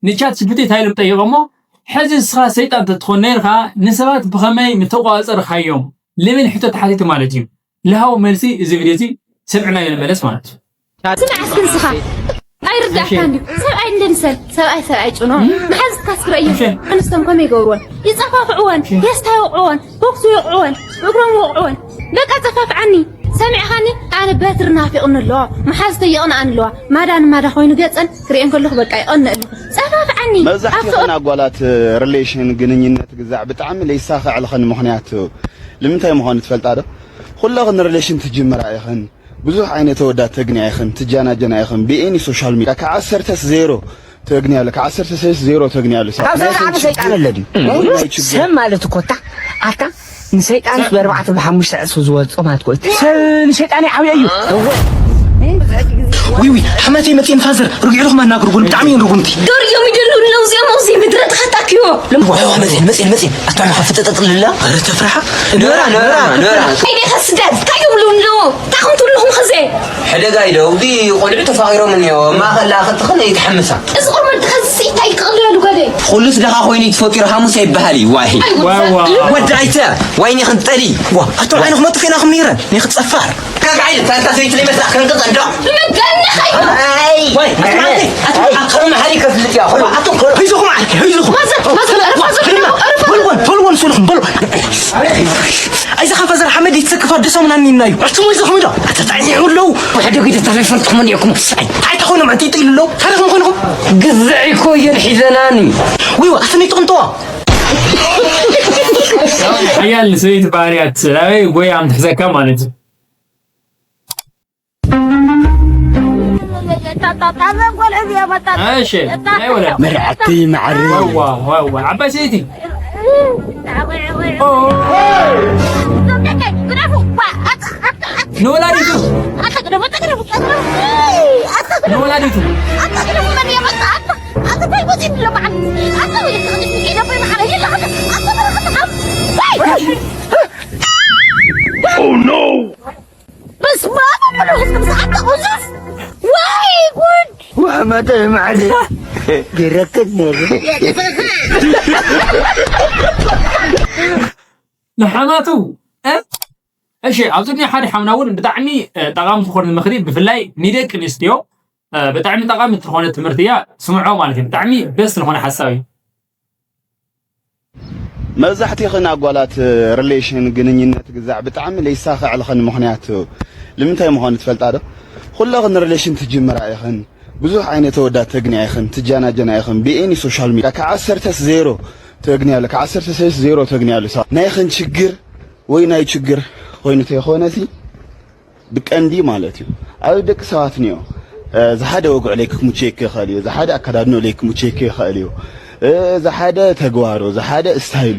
ንቻት ጂ ፒ ቲ እንታይ ኢሎም ጠይቐሞ? ሕዚ ንስኻ ሰይጣን ተትኾን ነይርካ፣ ንሰባት ብኸመይ ምተቋጸርካዮም? ልብል ሕቶ ተሓቲቱ ማለት እዩ። ልሃቦ መልሲ እዚ ቪድዮ እዚ ሰምዕናዮ ንመለስ ማለት እዩ። ስማዕ እስኪ ንስኻ፣ ኣይርዳእካን ድዩ? ሰብኣይ እንደ ምሰል፣ ሰብኣይ ሰብኣይ ጭኖ፣ መሓዝትካ እስኪ ረእዮ። ኣንስቶም ከመይ ይገብርወን? ይጸፋፍዕወን፣ የስታይቕዕወን፣ ቦክስ ይወቕዕወን፣ እግሮም ይወቕዕወን። በቃ ጸፋፍዓኒ። ሰሚዕኻኒ? ኣነ በትሪ ናፊቕኒ ኣለዋ፣ መሓዝተይ ይቕንኣኒ ኣለዋ። ማዳ ንማዳ ኮይኑ ገጸን ክርእየን ከለኹ በቃ ይቐንእ ኣለኹ። ጸፋፍዓኒ። መብዛሕትኡ ኣፍቅር- ኸን ኣጓላት ሪሌሽን ግንኙነት ግዛዕ ብጣዕሚ ለይሳኸዐልኸን ምኽንያት ልምንታይ ምዃኑ ትፈልጣ ዶ? ኩለኽን ሪሌሽን ትጅምራ ኢኽን ብዙሕ ዓይነት ኣወዳት ተግንያ ኢኽን ትጃናጀና ኢኽን ብኤኒ ሶሻል ሚድያ ከዓሰርተስ ዜሮ ተግንያሉ ከዓሰርተስ ዜሮ ተግንያሉ ካብ ሰይጣን ሰይጣን ኣለድ ሰብ ማለት እኮ እታ ኣታ ንሰይጣን ብኣርባዕተ ብሓሙሽተ ዕሱ ዝወጾ ማለት እኮ ሰብ ንሰይጣን ይዓብዮ እዩ። ውይ ውይ ሓመተይ መፅየን ፋዘር ርጊዕልኹም ኣናግርጉን ብጣዕሚ እየን ርጉምቲ። ዶር እዮም ይደልሉ ኣለዉ እዚኦም ኣብዚ ምድረ ተኸታኪዎ። መፅየን መፅየን መፅየን ኣታ መኻ ፍጥጥጥ ልላ ኧረ ተፍርሓ። ንበራ ንበራ ንበራ። ኣይደ ከስደት እንታይ ይብሉ ኣለዉ? እንታይ ከም ትብልኹም ኸዘ? ሕደጋ እዩ ዶ? እዚ ቆልዑ ተፋቒሮም እኒኦ ማእኸል ለኣኸትኽን ኣይትሓምሳ። እዚ ቁርመን ተኸዝስ እንታይ ክቕልለሉ ገለ? ኩሉስ ደኻ ኮይኑ እዩ ተፈጢሩ ሃሙስ ኣይበሃል እዩ ዋሂ። ዋዋ። ወዲ ኣይተ ዋይኒ ክንጠሊ ዋ ኣቶም ዓይንኹም ኣጥፊእናኹም ነይረን ናይ ክፀፋር። ካካ ዓይነ ታንታ ሰይቲ ለይመስላ ከንቅፀ እንዶ። ብመጋነኻ እዩ። ዋይ ኣቶም ዓንተይ ኣቶም ዓንተይ። ከም መሓሪ ከፍልጥ እያ። ኣቶም ሂዙኹም ዓርኪ ሂዙኹም። ማዘር ማዘር ዕረፍ ማዘር ዕረፍ። በልወን በልወን ስልኹም በሉ። ኣይዛ ኻንፋ ዘር ሓመድ ይትሰክፋ ደሰሙና እኒና እዩ። ኣቱም ይዘኹም ዶ ኣተጣዕኒ ኣለዉ። ወሕደ ግዜ ተፈይፈልትኹም እንዲኹም። ኣይ እንታይ ተኾኑ ምዕጢጥ ኢሉ ኣለዉ። ታሪኽ ምኾንኹም። ግዝዕ እኮ እየን ሒዘናኒ። ወይ ኣተመይ ትቕንጥዋ። ሓያል ንሰበይቲ ባህርያት ናበይ ጎይ ኣም ትሕዘካ ማለት እዩ። እሺ ናይ ወለ መርዓቲ መዓሪ። ዋዋ ዋዋ ዓባይ ሰበይቲ። ንወላዲቱ ንወላዲቱ Oh no! በስመ አብ ወመንፈስ ቅዱስ። ኣታ ቁዙፍ ወይ ጉድ። ወሐመደ ማዕደ ገረከት ነይሩ። ንሓማቱ እ? እሺ ኣብዚ ዱንያ ሓደ ሓምና እውን ብጣዕሚ እ፣ ጠቓሚ ዝኾነ ምኽሪ ብፍላይ ንደቂ ኣንስትዮ እ፣ ብጣዕሚ ጠቓሚ ዝኾነ ትምህርቲ እያ። ስምዖ ማለት እዩ። ብጣዕሚ ደስ ዝኾነ ሓሳብ እዩ። መብዛሕትኽን ኣጓላት ሪሌሽን ግንኙነት ግዛዕ ብጣዕሚ ለይሳኸዐልኽን ምኽንያት ልምንታይ ምዃኑ ትፈልጣ ዶ? ኩለኽን ሪሌሽን ትጅምራ ኢኽን፣ ብዙሕ ዓይነት ኣወዳት ተግንያ ኢኽን፣ ትጃናጀና ኢኽን፣ ብኤኒ ሶሻል ሚድያ ከዓሰርተስ ዜሮ ተግንያሉ፣ ከዓሰርተ ሰለስተ ዜሮ ተግንያሉ። ናይኽን ችግር ወይ ናይ ችግር ኮይኑ ተይኾነሲ ብቀንዲ ማለት እዩ ኣብ ደቂ ሰባት እኒኦ። ዝሓደ ወግዑ ለይክምቸየኪ ይኽእል እዩ፣ ዝሓደ ኣከዳድኖ ለይክምቸየኪ ይኽእል እዩ፣ ዝሓደ ተግባሩ፣ ዝሓደ ስታይሉ።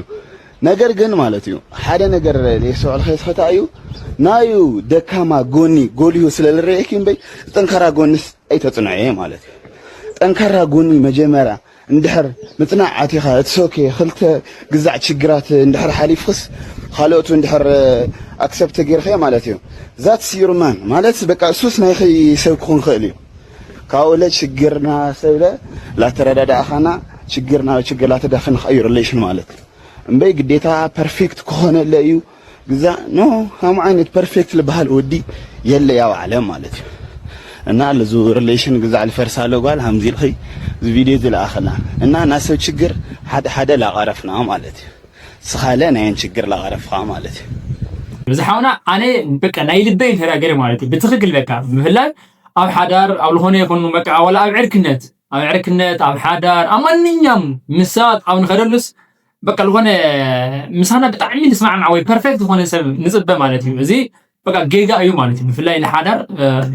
ነገር ግን ማለት እዩ ሓደ ነገር ለየስተውዕልኸ ዝኸታ እዩ ናዩ ደካማ ጎኒ ጎልሁ ስለ ልረኤኪ እምበይ ጠንካራ ጎንስ ኣይተፅንዐየ ማለት እዩ። ጠንካራ ጎኒ መጀመርያ እንድሕር ምጽናዕ ኣቲኻ፣ it's okay፣ ክልተ ግዛዕ ችግራት እንድሕር ሓሊፍክስ፣ ካልኦቱ እንድሕር ኣክሰፕት ጌርካዮ ማለት እዩ። That's your man ማለት በቃ እሱስ ናይኺ ሰብ ክኾን ክእል እዩ። ካብኡለ ችግርና ሰብለ ላተረዳዳእኻና ችግርና ችግር ላተዳፈንኻ እዩ ሪሌሽን ማለት። እምበይ ግዴታ ፐርፌክት ክኾነለ እዩ። ግዛ ኖ ሃም ዓይነት ፐርፌክት ዝበሃል ወዲ የለ ያው ዓለም ማለት እዩ። እና ለዙ ሪሌሽን ግዛ ልፈርሳ ኣሎ ጓል ሃምዚ ኢልኺ እዚ ቪድዮ እዚ ለኣኸላ እና ናሰብ ችግር ሓደ ሓደ ላቐረፍና ማለት እዩ። ስኻለ ናየን ችግር ላቐረፍኻ ማለት እዩ። እዚ ሓውና ኣነ በቃ ናይ ልበይ ተናገረ ማለት እዩ። ብትኽክል በቃ ብፍላይ ኣብ ሓዳር ኣብ ዝኾነ ይኹን በቃ ወላ ኣብ ዕርክነት ኣብ ዕርክነት ኣብ ሓዳር ኣብ ማንኛውም ምሳት ኣብ ንኸደሉስ በቃ ዝኾነ ምሳና ብጣዕሚ ንስማዕማዕ ወይ ፐርፌክት ዝኾነ ሰብ ንፅበ ማለት እዩ። እዚ በቃ ጌጋ እዩ ማለት እዩ። ብፍላይ ንሓዳር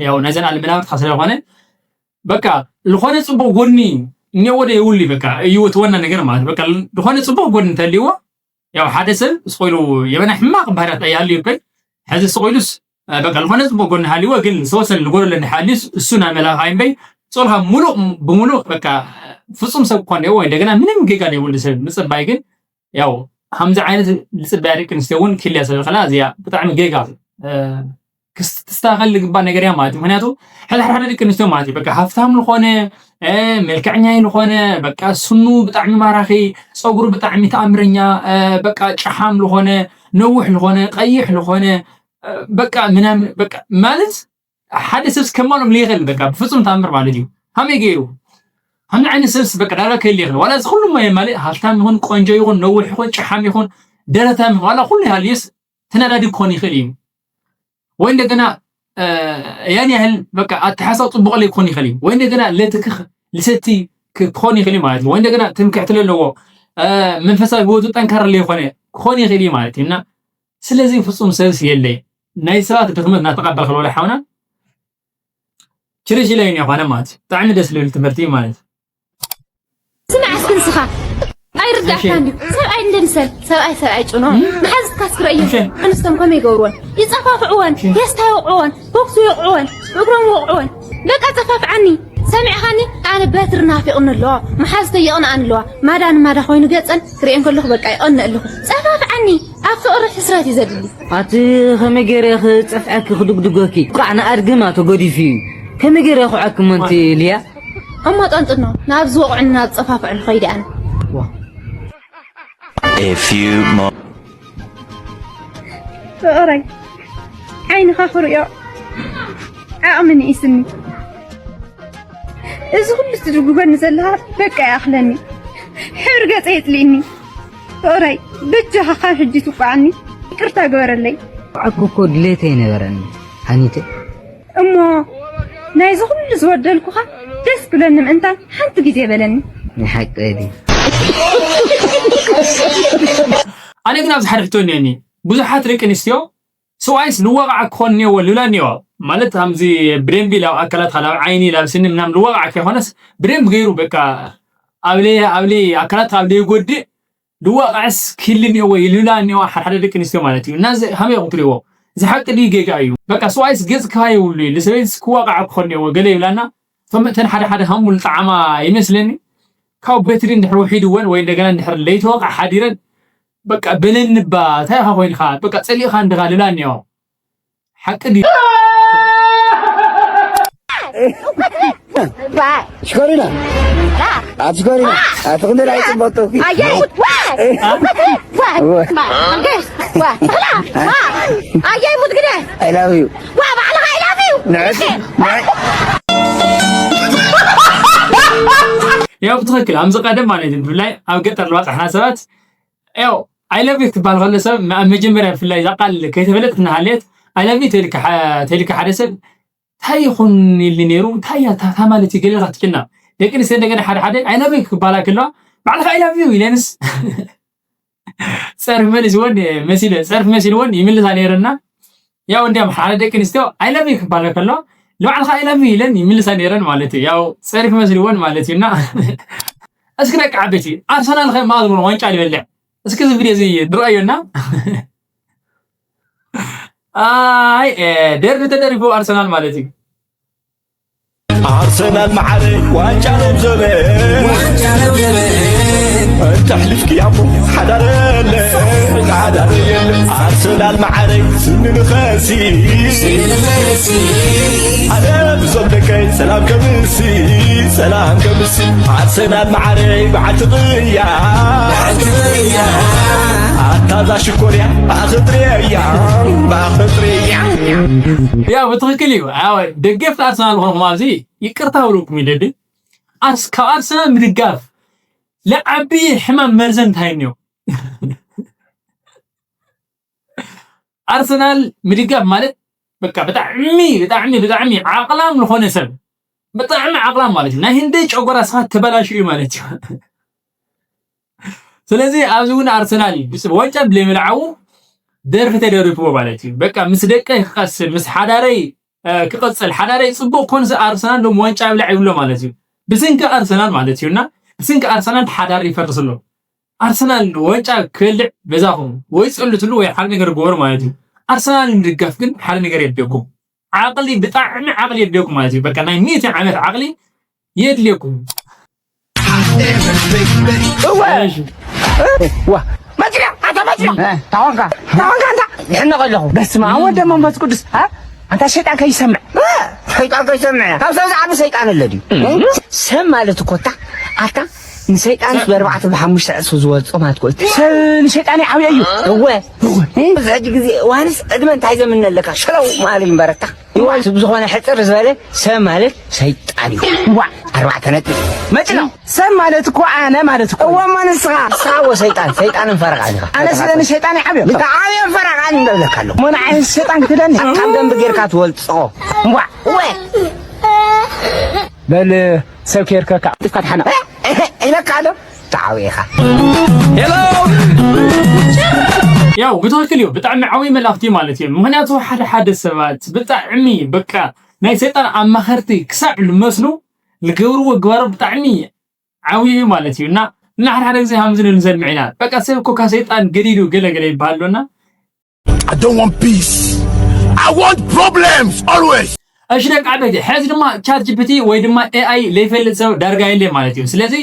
ያው ናይዘን ኣልመናብርትካ ስለዝኾነ በቃ ዝኾነ ፅቡቅ ጎኒ እኒኦዎ ዶ የብሉ በቃ እዩ እቲ ዋና ነገር ማለት በቃ ዝኾነ ፅቡቅ ጎኒ እንተልይዎ ያው ሓደ ሰብ ስቆይሉ የበና ሕማቅ ባህርያት ኣይሃልዩ እኮ ሕዚ ስቆይሉስ በቃ ዝኾነ ፅቡቅ ጎኒ ሃልይዎ ግን ዝተወሰነ ዝጎደሎ እንድሓልዩስ እሱ ናይ መላእኻ እምበይ ጾልኻ ሙሉእ ብሙሉእ በቃ ፍጹም ሰብ ክኾን ወይ እንደገና ምንም ጌጋ ዘይብሉ ሰብ ምጽባይ ግን ያው ከምዚ ዓይነት ዝጽበያ ደቂ ኣንስትዮ እውን ክህልያ ስለ ዝኽእላ እዚኣ ብጣዕሚ ጌጋ ክስ-፣ ክስተኻኸል ዝግባእ ነገር እያ ማለት እዩ። ምኽንያቱ፣ ሕዚ ሓደ ሓደ ደቂ ኣንስትዮ ማለት እዩ፣ በቃ ሃፍታም ዝኾነ፣ እ፣ መልክዐኛ ዝኾነ፣ በቃ ስኑ ብጣዕሚ ማራኺ፣ ፀጉሩ ብጣዕሚ ተኣምረኛ፣ እ፣ በቃ ጨሓም ዝኾነ፣ ነውሕ ዝኾነ፣ ቀይሕ ዝኾነ፣ እ፣ በቃ ምናምን፣ በቃ ማለት ሓደ ሰብ ከማልኦም ሊኽእል፣ በቃ ብፍጹም ተኣምር ማለት እዩ። ከመይ ገይሩ? ከምዚ ዓይነት ሰብስ በቃ ዳርጋ ከይሊ ይኽእል። ዋላ እዚ ኩሉ ማለት ሃፍታም ይኹን፣ ቆንጆ ይኹን፣ ነውሕ ይኹን፣ ጨሓም ይኹን፣ ደረታም ይኹን፣ ዋላ ኩሉ ይሃልዩስ ተናዳዲ ክኾን ይኽእል እዩ። ወይ እንደገና፣ እ፣ ያን ያህል በቃ ኣተሓሳብ ጽቡቕ ለይ ክኾን ይኽእል እዩ። ወይ እንደገና ለትክኽ ልሰቲ ክ-፣ ክኾን ይኽእል እዩ ማለት እዩ። ወይ እንደገና ትምክሕቲ ለለዎ፣ እ፣ መንፈሳዊ ህይወቱ ጠንካራ ለይኾነ ክኾን ይኽእል እዩ ማለት እዩ። እና ስለዚ ፍጹም ሰብስ የለይ። ናይ ሰባት ድኽመት እናተቐበልካ ለወለ ሓውና፣ ችርሽ ኢለ እዩ ኮነ ማለት እዩ። ብጣዕሚ ደስ ልብል ትምህርቲ እዩ ማለት እዩ። ስማዕ እስኪ ንስኻ፣ ኣይርዳእካን ድዩ? ሰብኣይ እንደምሰል፣ ሰብኣይ ሰብኣይ ጭኖ፣ መሓዝትካ እስኪ ረእዮም። ኣንስቶም ከመይ ይገብርወን? ይጸፋፍዕወን፣ የስታውቅዕወን፣ ቦክስ ይወቅዕወን፣ እግሮም ይወቅዕወን። በቃ ጸፋፍዓኒ። ሰሚዕኻኒ? ኣነ በትሪ ናፊቕኒ ኣለዋ፣ መሓዝተይ የቕንኣኒ ኣለዋ። ማዳ ንማዳ ኮይኑ ገጸን ክርእየን ከለኹ በቃ ይቐንእ ኣለኹ። ጸፋፍዓኒ። ኣብ ፍቕሪ ሕስረት እዩ ዘድሊ። ኣቲ ከመይ ገይረ ክጸፍዐኪ ክድግድገኪ? ቋዕ ንኣድግማ ተገዲፉ እዩ። ከመይ ገይረ የኹዓኪ እሞ ኣንቲ ሊያ? እሞ ጠንጥኖ፣ ናብ ዝወቕዑኒ ናብ ዝጸፋፍዑኒ ኸይደ ኣነ። ዋ። A few mo- ፍቕረይ፣ ዓይንኻ ክርእዮ ዓቕሚ ንኢስኒ። እዚ ኩሉ ትድግጎኒ ዘለኻ በቃ ይኣኽለኒ። ሕብሪ ገጸይ የጽልእኒ። ፍቕረይ፣ በጃኻ ካብ ሕጂ ትውቃዓኒ። ይቅርታ ግበረለይ። ክወቅዓኪ እኮ ድሌት ኣይነበረኒ፣ ሃኒተይ። እሞ ናይዚ ኩሉ ዝበደልኩኻ ደስ ክብለኒ ምእንታን ሓንቲ ግዜ በለኒ። ንሓቂ ድዩ? ኣነ ግን ኣብዚ ሓደ ሕቶ እኒአኒ። ብዙሓት ደቂ ኣንስትዮ ሰብኣይስ ልወቓዕ ክኾን እኒአዎ ልብላ እኒአዋ። ማለት፣ ከምዚ ብደንቢ ላብ ኣካላትካ፣ ላብ ዓይኒ፣ ላብ ስኒ ምናምን ልወቓዕ ከይኮነስ፣ ብደንቢ ገይሩ፣ በቃ፣ ኣብ ለይ-፣ ኣብ ለይ-፣ ኣካላትካ ኣብ ለይጎድእ ልወቓዕስ ክህሉ እኒአዎ ልብላ እኒአዋ ሓደ ሓደ ደቂ ኣንስትዮ ማለት እዩ። እና እዚ ከመይ ኢኹም ትሪእዎ? እዚ ሓቂ ድዩ ጌጋ እዩ? በቃ፣ ሰብኣይስ ገጽ ክሃ የብሉ እዩ። ንሰበይትስ ክወቓዕ ክኾን እኒአዎ ገለ ይብላና። እቶም እተን ሓደ ሓደ ሃሙል ጣዕማ ይመስለኒ። ካብ በትሪ እንድሕር ውሒድወን ወይ እንደገና እንድሕር ለይተወቓዕ ሓዲረን፣ በቃ በለኒ እባ፣ እንታይ ኢኻ ኮይንካ? በቃ ጸሊእኻ እንድኻ ልብላ እኒኦ። ሓቂ ድዩ? ሽኮሪና። ኣቲ ሽኮሪና። ኣቲ ክንደይ ኣይጽበቅቶኪ። ኣየይ ሙት። ዋ። ዋ። ዋ። ኣየይ ሙት ግደ። I love you። ዋ፣ ባዕልኻ I love you። ንዕስ። ያው ብትኽክል፣ ኣብዚ ቀደም ማለት እዩ፣ ብፍላይ ኣብ ገጠር ዝበጻሕና ሰባት፣ ያው፣ I love you ክትበሃል ከሎ ሰብ፣ ኣብ መጀመርያ ብፍላይ እዛ ቃል ከይተፈለጠት እናሃለየት፣ I love you ተልካ ሐ-፣ ተልካ ሓደ ሰብ፣ እንታይ ይኹን ኢልኒ ነይሩ፣ እንታይ እያ እታ፣ እታ ማለት እዩ፣ ገለ ኢልካ ትጭነቕ። ደቂ ኣንስትዮ እንደገና ሓደ ሓደ፣ I love you ክበሃላ ከለዋ፣ ባዕልኻ I love you ኢለንስ፣ ጸርፊ መሊስወን መሲለ-፣ ጸርፊ መሲልወን ይምልሳ ነይረና። ያው እንዲያም ሓደ ደቂ ኣንስትዮ I love you ክባላ ከሎ ንባዕልኻ I love you ኢለን ይምልሳ ነይረን ማለት እዩ። ያው ጸርፊ መሲልወን ማለት እዩና። እስኪ ደቂ ዓበይቲ ኣርሰናል ከ መዓዝ እውን ዋንጫ ይበልዕ? እስኪ እዚ ቪድዮ እዚ ንርኣዮና። ኣይ፣ እ፣ ደርቢ ተደሪፉ ኣርሰናል ማለት እዩ። ኣርሰናል መዓረይ ዋንጫ ለብዘበ። ዋንጫ ለብዘበ። እንተ ኣሕሊፍክያ እሞ ሓዳር የለ፣ ሓዳር የለ። ኣርሰናል መዓረይ ስኒ ንኸሲ። ስኒ ንኸሲ። ኣነ ብዞም ደቀይ ሰላም ከምሲ፣ ሰላም ከምሲ። ኣርሰናል መዓረይ በዓልቲ ቅያ። በዓልቲ ቅያ። ኣታ እዛ ሽኮርያ ብኣኽጥርያ እያ፣ ብኣኽጥርያ። ያው ብትኽክል እዩ። ኣወ፣ ደገፍቲ ኣርሰናል ዝኾንኩም ኣብዚ ይቅርታ ብለኩም ይደሊ። ኣርስ-፣ ካብ ኣርሰናል ምድጋፍ ለዓቢ ሕማም መርዘ እንታይ እኒኦ? ኣርሰናል ምድጋፍ ማለት በቃ ብጣዕሚ፣ ብጣዕሚ፣ ብጣዕሚ ዓቕላም ዝኾነ ሰብ፣ ብጣዕሚ ዓቕላም ማለት እዩ። ናይ ህንደይ ጨጎራ ስኻ ተበላሽዩ ማለት እዩ። ስለዚ ኣብዚ እውን ኣርሰናል እዩ። ብስ-፣ ዋንጫ ብለይ ምልዓዉ ደርፊ ተደሪፍዎ ማለት እዩ። በቃ ምስ ደቀይ ክቐስል፣ ምስ ሓዳረይ፣ እ፣ ክቐጽል፣ ሓዳረይ ጽቡቕ ኮንስ ኣርሰናል ሎም ዋንጫ ይብላዕ ይብሎ ማለት እዩ። ብስንኪ ኣርሰናል ማለት እዩ። እና ብስንኪ ኣርሰናል ሓዳር ይፈርስ ኣሎ። ኣርሰናል ዋንጫ ክበልዕ በዛኹም ወይ ጸልትሉ ወይ ሓደ ነገር ግበሩ ማለት እዩ። ኣርሰናል ምድጋፍ ግን ሓደ ነገር የድልየኩም። ዓቕሊ፣ ብጣዕሚ ዓቕሊ የድልየኩም ማለት እዩ። በቃ ናይ ሚእቲ ዓመት ዓቕሊ የድልየኩም። እወ። እሺ። ዋ፣ መጽያ፣ ኣታ መጽያ። እ፣ ታኾንካ፣ ታኾንካ ኣንታ። ይሕነቕ ኣለኹ። በስመ ኣብ ወወልድ ወመንፈስ ቅዱስ። እ? ኣንታ ሰይጣን ከይሰምዕ። ሰይጣን ከይሰምዕ። ካብ ሰብ ዝዓቢ ሰይጣን ኣሎ ድዩ? ሰብ ማለት እኮ እታ ኣታ ንሰይጣንስ ብኣርባዕተ ብሓሙሽተ ዕጽፊ ዝወጾ ማለት እኮ። ሰብ ንሰይጣን ይዓብዮ እዩ። እወ። እዚ ሕጂ ግዜ ዋንስ ዕድመ እንታይ ዘምነለካ? ሸለው ማለት ይምበረታ። ይዋል ብዝኾነ ሕጽር ዝበለ ሰብ ማለት ሰይጣን እዩ። ዋ ኣርባዕተ ነጥቢ መጭሎ። ሰብ ማለት እኮ ኣነ ማለት እኮ። እወ እሞ ንስኻ? ንስኻ እወ ሰይጣን፣ ሰይጣንን ፈረቓን ኢኻ። ኣነ ስለ ንሰይጣን ይዓብዮ። ብትዓብዮ ፈረቓን እንደብለካ ኣለኹ። እሞ ንዓይ ሰይጣን ክትብለኒ? ካብ ደንቢ ጌርካ ትወልጾ። ዋ እወ። በል ሰብ ከይርከካ። ጥፍካ ትሓነቕ። ኢለካ ኣሎ። ትዓብዮ ኢኻ። ያው ብትኽክል እዩ። ብጣዕሚ ዓብይ መልእኽቲ ማለት እዩ። ምኽንያቱ ሓደ ሓደ ሰባት ብጣዕሚ በቃ ናይ ሰይጣን ኣማኸርቲ ክሳዕ ልመስሉ ልገብርዎ ግባሮ ብጣዕሚ ዓብይ እዩ ማለት እዩ። እና እና ሓደ ሓደ ግዜ ሃምዚ ንብል ንሰምዕ ኢና። በቃ ሰብ እኮ ካብ ሰይጣን ገዲዱ ገለ ገለ ይበሃል ኣሎና። I don't want peace. I want problems always. እሺ ደቂ ዓበይቲ፣ ሕዚ ድማ ቻት ጂፒቲ ወይ ድማ ኤኣይ ለይፈልጥ ሰብ ዳርጋ የለ ማለት እዩ። ስለዚ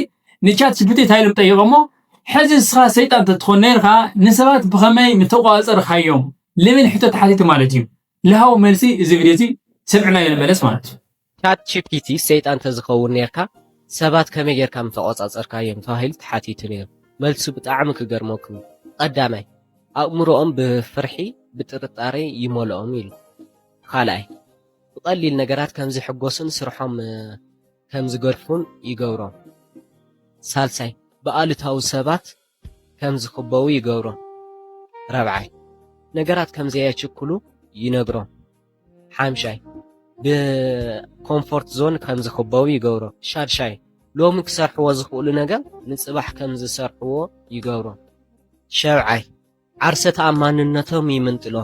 ንቻት ጂፒቲ እንታይ ኢሎም ጠይቐሞ፣ ሕዚ ንስኻ ሰይጣን ተትኾን ነርካ ንሰባት ብኸመይ ምተቋጸርካዮም ልብል ሕቶ ተሓቲቱ ማለት እዩ። ልሃቦ መልሲ እዚ ቪድዮ እዚ ሰምዕናዮ ንመለስ ማለት እዩ። ቻት ጂፒቲ ሰይጣን ተዝኸውን ነርካ ሰባት ከመይ ጌርካ ምተቆጻጸርካዮም ተባሂሉ ተሓቲቱ ነይሩ። መልሱ ብጣዕሚ ክገርመኩም እዩ። ቀዳማይ ኣእምሮኦም ብፍርሒ ብጥርጣሬ ይመልኦም ኢሉ። ካልኣይ ብቐሊል ነገራት ከም ዝሕጎሱን ስርሖም ከም ዝገድፉን ይገብሮም። ሳልሳይ ብኣሉታዊ ሰባት ከም ዝኽበቡ ይገብሮም። ራብዓይ ነገራት ከም ዘየችክሉ ይነግሮም። ሓምሻይ ብኮምፎርት ዞን ከም ዝኽበቡ ይገብሮም። ሻድሻይ ሎሚ ክሰርሕዎ ዝኽእሉ ነገር ንጽባሕ ከም ዝሰርሕዎ ይገብሮም። ሸብዓይ ዓርሰ ተኣማንነቶም ይምንጥሎ።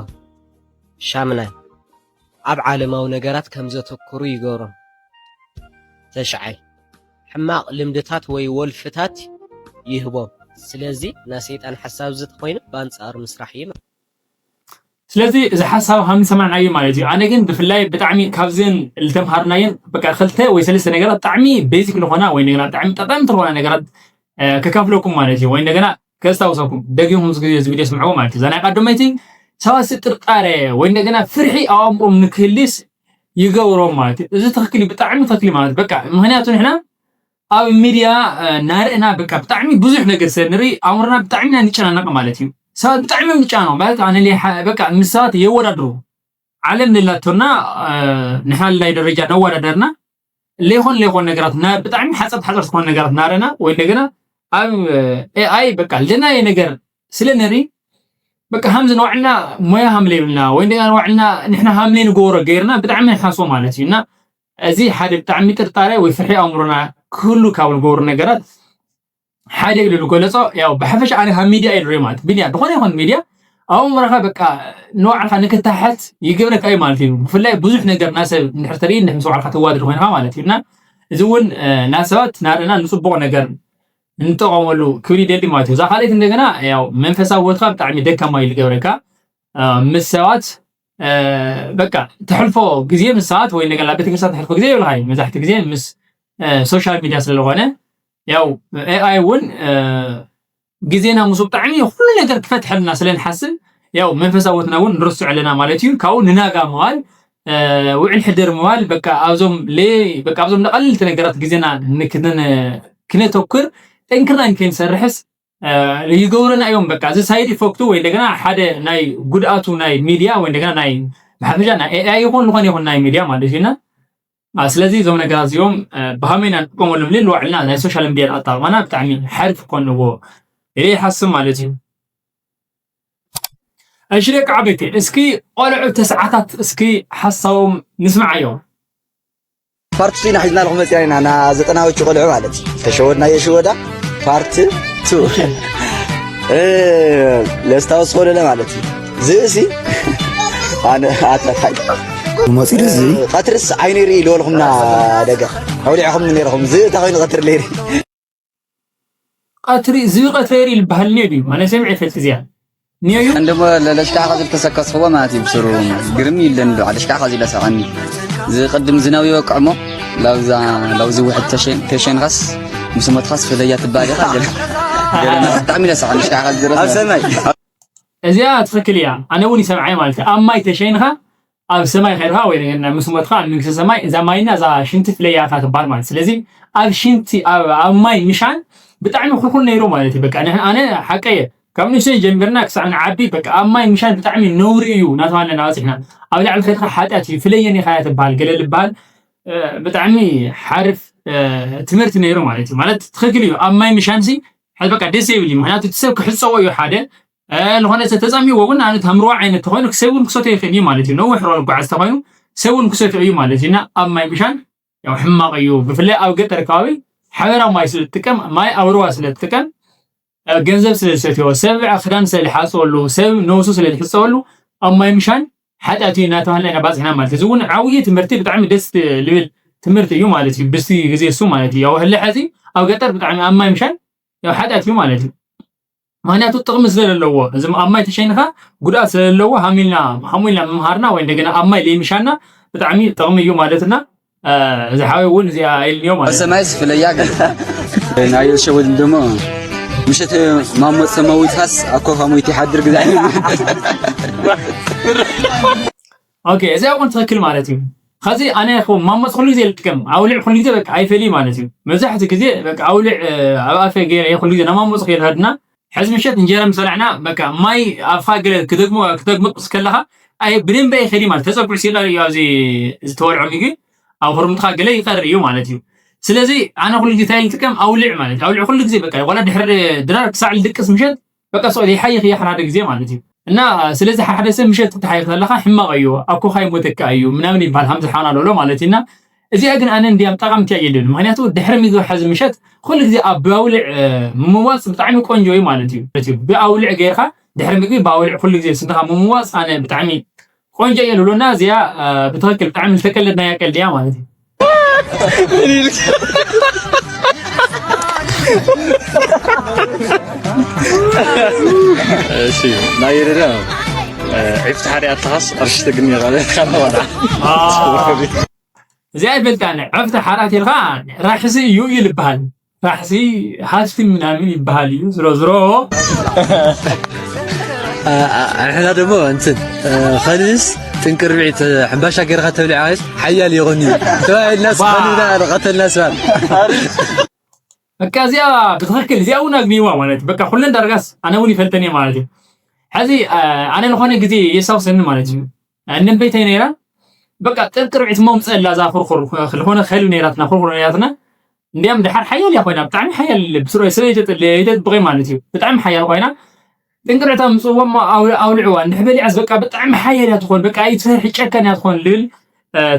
ሻምናይ ኣብ ዓለማዊ ነገራት ከም ዘተኩሩ ይገብሮም። ተሽዓይ ሕማቕ ልምድታት ወይ ወልፍታት ይህቦም። ስለዚ ናይ ሰይጣን ሓሳብ እዚ ተኾይኑ ብኣንጻሩ ምስራሕ እዩ። ስለዚ እዚ ሓሳብ ሃም ሰማዕናዮ ማለት እዩ። ኣነ ግን ብፍላይ ብጣዕሚ ካብዘን ዝተምሃርናየን በቃ ክልተ ወይ ሰለስተ ነገራት ብጣዕሚ ቤዚክ ዝኾና ወይ እንደገና ብጣዕሚ ጠጠምቲ ዝኾና ነገራት ከካፍለኩም ማለት እዩ። ወይ እንደገና ከስታውሰኩም ደጊኹም እዚ ግዜ እዚ ቪድዮ ስምዕዎ ማለት እዩ። እዛ ናይ ቀዳመይቲ ሰባት ጥርጣረ ወይ እንደገና ፍርሒ ኣብ ኣእምሮም ንክህልስ ይገብሮም ማለት እዩ። እዚ ትኽክል እዩ፣ ብጣዕሚ ትኽክል እዩ ማለት በቃ ምክንያቱ ንሕና ኣብ ሚድያ ናርእና በቃ ብጣዕሚ ብዙሕ ነገር ስለ ንርኢ ኣእምሮና ብጣዕሚ ኢና ንጨናነቕ ማለት እዩ። ሰባት ብጣዕሚ እዮም ዝጨናነቑ ማለት ኣነ በቃ ምስ ሰባት የወዳድሩ ዓለም ንላቶና ንሕና ልናይ ደረጃ ነወዳደርና ለይኾን ለይኾን ነገራት ብጣዕሚ ሓፀርት ሓፀርት ዝኾነ ነገራት ናረና ወይ እንደገና ኣብ ኤኣይ በቃ ልናየ ነገር ስለ ንርኢ በቃ ሃምዚ ንባዕልና ሞያ ሃምለ ይብልና ወይ እንደገና ንባዕልና ንሕና ሃምለ ንገብሮ ገይርና ብጣዕሚ ንሓስቦ ማለት እዩ። እና እዚ ሓደ ብጣዕሚ ጥርጣረ ወይ ፍርሒ ኣእምሮና ክህሉ ካብ ዝገብሩ ነገራት ሓደ ኢሉ ዝገለጾ ያው ብሓፈሻ ኣነ ካብ ሚድያ ኢሉ ሪኦ ማለት ሚድያ ዝኾነ ይኹን ሚድያ ኣብ ኣእምሮኻ በቃ ንባዕልኻ ንክታሓት ይገብረካ እዩ ማለት እዩ። ብፍላይ ብዙሕ ነገር ናብ ሰብ እንድሕር ተርኢ እንድሕር ምስ ባዕልኻ ትዋደድ ኮይንካ ማለት እዩ። እና እዚ እውን ናብ ሰባት ናርእና ንፅቡቕ ነገር እንጠቐመሉ ክብል ይደሊ ማለት እዩ። እዛ ካልኣይቲ እንደገና ያው መንፈሳዊ ህይወትካ ብጣዕሚ ደካማ እዩ ዝገብረካ ምስ ሰባት በቃ ተሕልፎ ግዜ ምስ ሰባት ወይ እንደገና ቤተክርስትያን ተሕልፎ ግዜ ይብልካ እዩ። መብዛሕትኡ ግዜ ምስ ሶሻል ሚድያ ስለዝኾነ ያው ኤኣይ እውን ግዜና ምስ ብጣዕሚ ኩሉ ነገር ክፈትሐልና ስለ ንሓስብ ያው መንፈሳዊ ህይወትና እውን ንርስዖ ኣለና ማለት እዩ። ካብኡ ንናጋ ምባል ውዕል ሕደር ምባል በቃ ኣብዞም ለይ በቃ ኣብዞም ንቐልልቲ ነገራት ግዜና ክነተኩር ጠንክርና ከይንሰርሕስ ይገብሩና እዮም። በቃ እዚ ሳይድ ኢፈክቱ ወይ እንደገና ሓደ ናይ ጉድኣቱ ናይ ሚድያ ወይ እንደገና ናይ ብሓፈሻ ናይ ኤኣይ ይኹን ዝኾነ ይኹን ናይ ሚድያ ማለት እዩ። እና ስለዚ እዞም ነገራት እዚኦም ብሃመይ ኢና ንጥቀመሎም ልል ዋዕልና ናይ ሶሻል ሚድያ ኣጠቃቅማና ብጣዕሚ ሓሪፍ ክኮንዎ ኢለ ይሓስብ ማለት እዩ። እሺ ደቂ ዓበይቲ እስኪ ቆልዑ ተስዓታት እስኪ ሓሳቦም ንስምዓዮም። ፓርት ቱ ኢና ሒዝናልኩም መፂና ኢና ና ዘጠናዎቹ ቆልዑ ማለት እዩ። ተሸወድናዮ ሽወዳ ፓርት ቱ ለስታውስ ኮለለ ማለት እዩ። ዝእሲ ኣነ ኣታታይ መፂ ደዚ ቀትርስ ዓይነ ርኢ ልበልኩምና ደገ ኣውሊዕኹም ነይርኹም ዝእታ ኮይኑ ቀትር ለይሪ ቀትሪ ዝቢ ቀትሪ ይርኢ ዝበሃል እኒኦ ድዩ? ኣነ ሰሚዐ ይፈልጥ እዚኣ እኒኦ እዩ። እንደሞ ለሽካኻ ዝል ተሰከስኽዎ ማለት እዩ ብስሩ ግርም ይለን ዶ ለሽካኻ ዝለ ሰቐኒ ዝቅድም ዝናው ይወቅዕ እሞ ላውዛ ላውዚ ውሕድ ተሸንኻስ ምስ ሞትኻስ ፍለያ ትባል ኢኻ ገለ ገለ ብጣዕሚ ለሰቐኒ ሽካኻ ዝረስ ኣብ ሰማይ እዚኣ ትኽክል እያ። ኣነ እውን ይሰምዓይ ማለት እዩ። ኣብ ማይ ተሸይንኻ ኣብ ሰማይ ከድካ ወይ ድማ ምስ ሞትካ ኣብ መንግስተ ሰማይ እዛ ማይና እዛ ሽንቲ ፍለያ ኢኻ ትበሃል ማለት። ስለዚ ኣብ ሽንቲ ኣብ ኣብ ማይ ምሻን ብጣዕሚ ክልኩል ነይሩ ማለት እዩ። በቃ ንሕና ኣነ ሓቀየ ካብ ንእሽተይ ጀሚርና ክሳዕ ንዓቢ በቃ ኣብ ማይ ምሻን ብጣዕሚ ነውሪ እዩ እናተባህልና በፂሕና። ኣብ ላዕሊ ከድካ ሓጢኣት እዩ ፍለየን ኢኻ እያ ትበሃል ገለ ዝበሃል ብጣዕሚ ሓርፍ ትምህርቲ ነይሩ ማለት እዩ። ማለት ትኽክል እዩ ኣብ ማይ ምሻንሲ ሕዚ በቃ ደስ ይብል እዩ። ምክንያቱ እቲ ሰብ ክሕፀቦ እዩ ሓደ ዝኾነ ሰብ ተፀሚዎ እውን ኣነ ታምርዋ ዓይነት ተኮይኑ ክሰብ እውን ክሰትዮ ይኽእል እዩ ማለት እዩ። ነዊሕ ሮ ጓዓዝ ተኮይኑ ሰብ እውን ክሰትዮ እዩ ማለት እዩ። እና ኣብ ማይ ምሻን ያው ሕማቕ እዩ። ብፍላይ ኣብ ገጠር ከባቢ ሓበራ ማይ ስለ ትጥቀም ማይ ኣብ ሩባ ስለ ትጥቀም ገንዘብ ስለ ዝሰትዮ ሰብ ክዳን ስለ ዝሓፀበሉ ሰብ ነብሱ ስለ ዝሕፀበሉ ኣብ ማይ ምሻን ሓጢኣት እዩ እናተባህልና ኢና ባፅሕና ማለት እዩ። እዚ እውን ዓብዪ ትምህርቲ ብጣዕሚ ደስ ልብል ትምህርቲ እዩ ማለት እዩ። ብስቲ ግዜ እሱ ማለት እዩ። ያው ህሊ ሕዚ ኣብ ገጠር ብጣዕሚ ኣብ ማይ ምሻን ያው ሓጢኣት እዩ ማለት እዩ። ምክንያቱ ጥቕሚ ስለለዎ እዚ ኣብ ማይ ተሸይንካ ጉድኣት ስለለዎ ሃሚልና ሃሙልና ምምሃርና ወይ እንደገና ኣብ ማይ ለይምሻና ብጣዕሚ ጥቕሚ እዩ ማለትና። እዚ ሓወይ እውን እዚኣ ኢልንዮ ማለት እዩ። ሰማይስ ፍለያ ግን ናዮ ሸወል ደሞ ምሸት ማሞት ሰማዊትካስ ኣኮ ፋሞይቲ ሓድር ግዛ ኦኬ፣ እዚ እውን ትኽክል ማለት እዩ። ከዚ ኣነ ማሞት ኩሉ ግዜ ልጥቀም ኣውልዕ ኩሉ ግዜ በቃ ኣይፈልይ ማለት እዩ። መብዛሕትኡ ግዜ በቃ ኣውልዕ ኣብ ኣፈ ገይረ ኩሉ ግዜ ናማሞፅ ከይድሃድና ሕዚ ምሸት እንጀራ ምስ በላዕና በቃ ማይ ኣፍካ ገለ ክተግሞ ክተግምጥ ምስ ከለኻ ኣይ ብደንቢ ኣይኸዲ ማለት ተፀጉዕ ሲላ እዩ ኣብዚ ዝተወልዖ ምግቢ ኣብ ክርምትኻ ገለ ይቀር እዩ ማለት እዩ። ስለዚ ኣነ ኩሉ ግዜ እንታይ ልጥቀም ኣውልዕ ማለት ኣውልዕ ኩሉ ግዜ በቃ ዋላ ድሕሪ ድራር ክሳዕ ልድቅስ ምሸት በቃ ሰው ይሓይኽ ይሓር ሓደ ግዜ ማለት እዩ። እና ስለዚ ሓደ ሰብ ምሸት ክትሓይኽ ከለኻ ሕማቕ እዩ ኣኮኻ ይሞተካ እዩ ምናምን ይበሃል ሃምዚ ሓና ሎሎ ማለት እዩ። እና እዚኣ ግን ኣነ እንዲያም ጠቓምቲ እያ የለን። ምክንያቱ ድሕሪ ምግቢ ሕዚ ምሸት ኩሉ ግዜ ኣብ ብኣውልዕ ምምዋፅ ብጣዕሚ ቆንጆ እዩ ማለት እዩ። ብኣውልዕ ገይርካ ድሕሪ ምግቢ ብኣውልዕ ኩሉ ግዜ ስንትኻ ምምዋፅ ኣነ ብጣዕሚ ቆንጆ እየ ልብሎና እዚኣ ብትክክል ብጣዕሚ ዝተቀለድናያ ቀልዲ እያ ማለት እዩ። እሺ ናይ ደደ ዒፍቲ ሓደ ኣትኻስ ቅርሺ ተግኒ ማለት ካለ ወዳ እዚኣ ይፈልጣ ዕፍቲ ሓራት ኢልካ ራሕሲ እዩ ይልበሃል። ራሕሲ ሃስቲ ምናምን ይበሃል እዩ ዝሮ ዝሮ ኣሕና ደሞ እንትን ኸልስ ጥንቅርቢዕ ሕምባሻ ገይርካ ተብሊዓ ሓያል ይኾን እዩ ተባሂልናስ ኸልብና ቀተልና ስባል በቃ እዚኣ ብትኽክል እዚኣ እውን ኣግኒዋ ማለት በቃ ኩለን ዳርጋስ ኣነ እውን ይፈልጠን እየ ማለት እዩ። ሕዚ ኣነ ዝኾነ ግዜ የስታውሰኒ ማለት እዩ። እነን ቤተይ ነይራ በቃ ጥንቅርቢዕ ትመምፀላ እዛ ኩርኩር ዝኾነ ከልቢ ነይራትና ኩርኩር ነይራትና እንዲያም ድሓር ሓያል እያ ኮይና ብጣዕሚ ሓያል ብስሩ ሰበይቲ ጥለ ይተጥብቂ ማለት እዩ። ብጣዕሚ ሓያል ኮይና ጥንቅርዕታ ምፅዎም ኣውልዕዋ እንድሕ በሊዓስ በቃ ብጣዕሚ ሓያል እያ ትኾን በቃ ኣይትፈርሒ ጨካን እያ ትኾን ልብል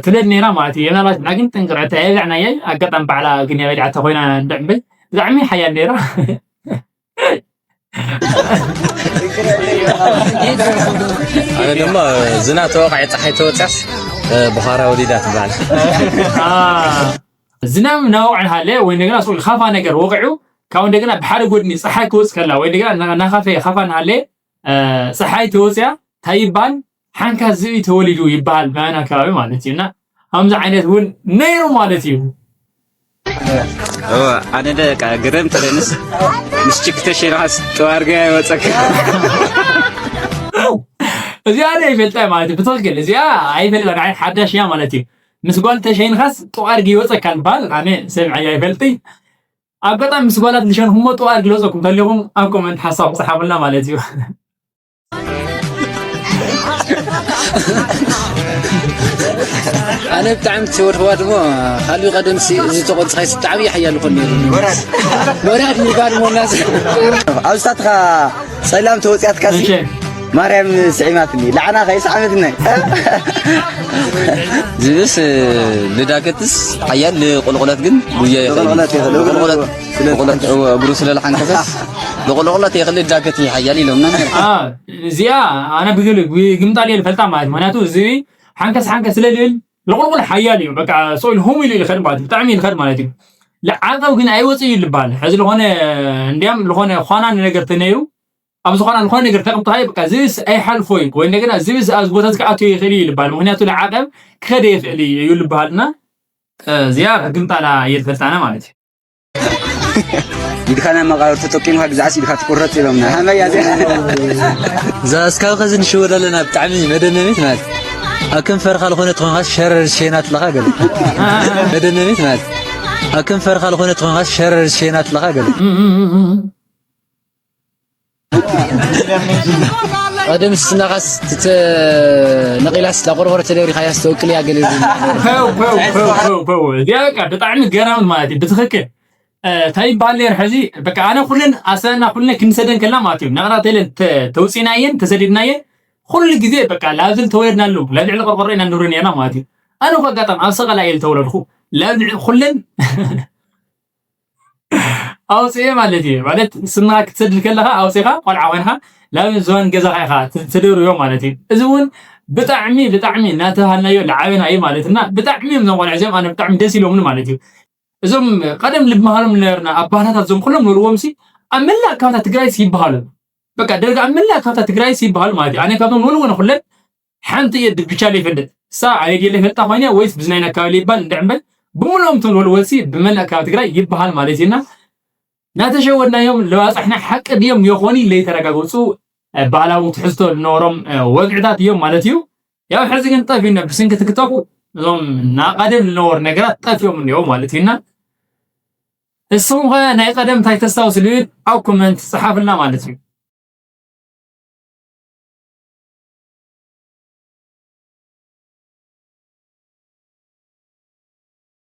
ትለድ ነይራ ማለት እዩ። የናላት እና ግን ጥንቅርዕታ የብላዕና እየ ኣጋጣሚ ባዕላ ግን የበሊዓታ ኮይና እንድዕምበይ ብጣዕሚ ሓያል ነይራ። ኣነ ድማ ዝና ተወቃዒ ፀሓይ ተወፅያስ ብኻራ ወሊዳ ትበሃል። ዝናብ ናወቅዕ ሃለ ወይ እንደገና ስኡል ካፋ ነገር ወቅዑ ካብ እንደገና ብሓደ ጎድኒ ፀሓይ ክወፅ ከላ ወይ እንደገና ናካፈ ካፋ ናሃለ ፀሓይ ተወፅያ እንታይ ይበሃል ሓንካ ዝብኢ ተወሊዱ ይበሃል ብኣና ከባቢ ማለት እዩ እና ከምዚ ዓይነት እውን ነይሩ ማለት እዩ። ኣነ ደቃ ግርም ትለንስ ምስ ችክተሽ ራስ ጠዋርጋ ይወፀካ እዚኣ ነ ይፈልጣ ማለት እዩ ብትክክል እዚኣ ኣይፈልጣ ሓዳሽ እያ ማለት እዩ። ምስ ጓል ተሸይንኻስ ጠዋርጊ ይወፀካ ልበሃል ኣነ ሰሚዐያ ይፈልጥ። ኣጋጣሚ ምስ ጓላት ልሸንኹሞ ጠዋርጊ ልወፀኩም ተሊኹም ኣብ ኮመንት ሓሳብ ክፅሓፉልና ማለት እዩ። ኣነ ብጣዕሚ ትወድዋ ድሞ ካልኡ ቀደም እዚ ተቆንፅኻይ ብጣዕሚ ሓያል ይኾን ነይሩ ወራድ ሚባል ሞናስ ኣብስታትኻ ጸላም ተወጽያትካ ሲ ማርያም ስዒማትኒ ላዕና ከይስዓመትኒ ዝብስ ልዳገትስ ሓያል ልቆልቆለት ግን ጉያ ይኽእል እግሩ ስለልሓንከሰስ ልቆልቆለት ይኽእል ልዳገት ሓያል ኢሎምና እዚኣ ኣነ ብግምጣል እየ ልፈልጣ ማለት ምክንያቱ እዚ ሓንከስ ሓንከስ ስለ ልብል ልቁልቁል ሓያል እዩ በቃ ሰው ኢሉ ሁም ኢሉ ይኸድ ማለት እዩ ብጣዕሚ ይኸድ ማለት እዩ። ለዓቀብ ግን ኣይወፅእ እዩ ልበሃል ሕዚ ልኾነ እንዲያም ልኾነ ኳና ነገር ተነይሩ ኣብ ዝኾና ዝኾነ ነገር ተቕምጥኻዮ በቃ ዝብስ ኣይሓልፎ እዩ ወይ እንደገና ዝብስ ኣብዚ ቦታት ክኣትዮ ይኽእል እዩ ልበሃል ምክንያቱ ለዓቀብ ክኸደ ይኽእል እዩ ልበሃል እና እዚኣ ግምጣላ እየ ዝፈልጣና ማለት እዩ። ኢድካ ናይ መቃብር ተጠቂምካ ግዛዕስ ኢድካ ትቁረፅ ኢሎምና ሃመያ እዚኣ እዛ እስካብ ከዚ ንሽወድ ኣለና ብጣዕሚ መደመሚት ማለት ኣብ ከንፈርካ ዝኾነ ትኾንካ ሸረር ሸናት ኣለኻ ገለ መደነቢት ማለት ኣብ ከንፈርካ ዝኾነ ትኾንካ ሸረር ሸናት ኣለኻ ገለ ቀደም ስናኻስ ነቂላስ ላቆርቆሮ ተደብሪኻያ ስተወቅል ያገለ ው ው ው ው ው እዚኣ በቃ ብጣዕሚ ገራምት ማለት እዩ ብትኽክል እንታይ ይበሃል ነይሩ ሕዚ በቃ ኣነ ኩለን ኣሰና ኩለን ክንሰደን ከላ ማለት እዩ ነቕራ ተለን ተውፂናየን ተሰዲድናየን ኩሉ ግዜ በቃ ላብዚ ተወለድናሉ ላብ ልዕሊ ቆርቆሮ ኢና ንብረ ነርና ማለት እዩ ኣነ እኮ ኣጋጣሚ ኣብ ሰቐላ እየ ዝተወለድኩ ላብ ልዕሊ ኩለን ኣውፅኤ ማለት እዩ ማለት ስና ክትሰድድ ከለካ ኣውፅኻ ቆልዓ ኮይንካ ናብ ዝባን ገዛካ ኢካ ተደርዮ ማለት እዩ እዚ እውን ብጣዕሚ ብጣዕሚ እናተባሃልናዮ ለዓበና እዩ ማለት እና ብጣዕሚ እዮም ዞም ቆልዓ እዚኦም ኣነ ብጣዕሚ ደስ ኢሎምኒ ማለት እዩ እዞም ቀደም ልበሃሎም ዝነበርና ኣባህላታት እዞም ኩሎም ንብልዎም ሲ ኣብ መላእ ከባታት ትግራይ ሲ ይበሃሉ በቃ ደርጋ ኣብ መላእ ከባታት ትግራይ ሲ ይበሃሉ ማለት እዩ ኣነ ካብቶም ንብልዎ ንኩለን ሓንቲ እየ ብቻ ዘይፈልጥ እሳ ኣበይ ድየ ዘይፈልጣ ኮይነ ወይስ ብዝናይና ኣካባቢ ይባል እንድዕ እምበር ብምልኦም እቶም ዝበልዎ ሲ ብመላእ ከባቢ ትግራይ ይበሃል ማለት እዩና እናተሸወድናዮም ለባፃሕና ሓቂ ድዮም የኾኑ ለይተረጋገፁ ባህላዊ ትሕዝቶ ዝነበሮም ወግዕታት እዮም ማለት እዩ ያው ሕዚ ግን ጠፊና ብስንኪ ትክቶክ እዞም ናቀደም ዝነበሩ ነገራት ጠፊኦም እኒኦ ማለት እዩና እስኹም ከ ናይ ቀደም እንታይ ተስታውሱ ዝብል ኣብ ኮመንት ፀሓፍልና ማለት እዩ